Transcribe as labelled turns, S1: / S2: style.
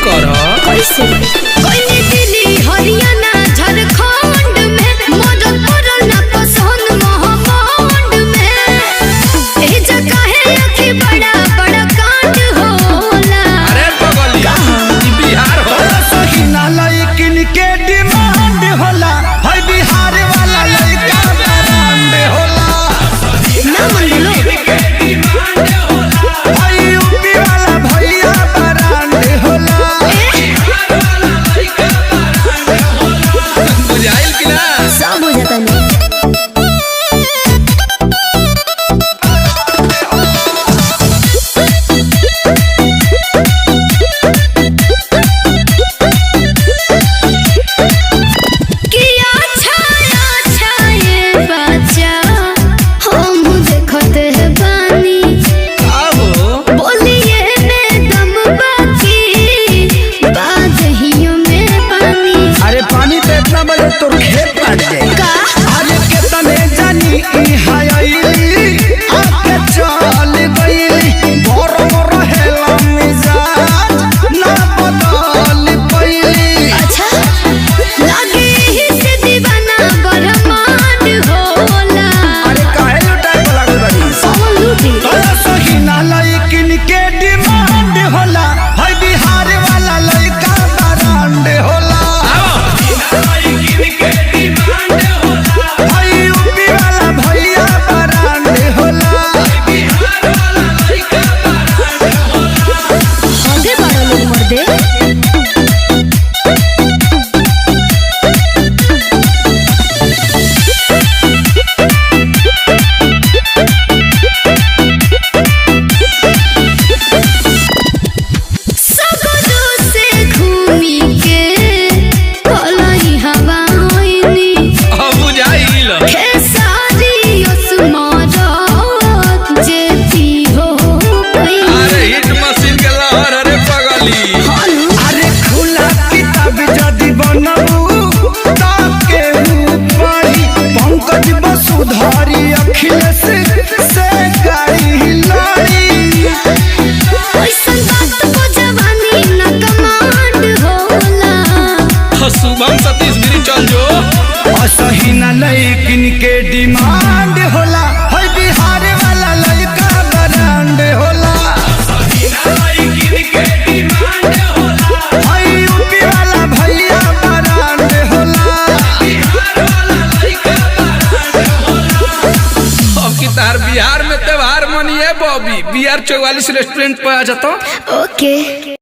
S1: कर।
S2: कैसे कोई दिल्ली हरियाणा झारखंड में मोर पड़ल ना पसंद महामंड में। ए जगह है अखी बड़ा बड़ा कांड होला।
S1: अरे पगली, ई बिहार हो।
S3: सहीना लइकिन के डिमांड होला, है बिहार वाला लइका ब्रांड होला।
S2: ना मन लो।
S3: है यूपी वाला भैया ब्रांड होला।
S1: बुझाइल कि ना?
S2: सब हो जाता नहीं। किया छाया छाये बच्चा हम देखते हैं बानी।
S1: आहो।
S2: बोलिए में दम बाकी बादहियों में पानी।
S3: अरे पानी तो इतना बजे तोर खेत काट जाए।
S2: का
S3: अरे केतने जानी ई हायली आके चल गईली, बोर बोर हेला मिजाज ना बदल पईली।
S2: अच्छा लगे ही से दीवाना बरमान होला।
S3: अरे काहे लुटाए को लागल बानी?
S2: कौन लूटी?
S3: तोरा सहीना लइकिन के डिमांड होला, है बिहार वाला लइका ब्रांड होला। है यूपी वाला भैया ब्रांड होला।
S2: आगे बढ़ो लोग मर्दे। सगरो से घूमी के भलाई हवा होइनी।
S1: अब बुझाइल।
S2: खेसारी ओसमारत जेती हो गई।
S1: अरे हिट मशीन के लहर, अरे पगली।
S3: अरे खुला किताब जदि बनबू त केहू पढ़ी, पंकज वसुधारी अखिलेश से गाड़ी लड़ी।
S2: ऐसन बात को जवानी न कमांड होला।
S1: शुभम सतीश गिरी चल जो।
S3: असहीना लइकिन के डिमांड होला, है बिहार वाला लइका ब्रांड होला। है यूपी वाला भैया ब्रांड होला।
S1: अब की तार बिहार में त्योहार मनिए बॉबी, बिहार 44 रेस्टोरेंट पर आ जाता।
S2: ओके।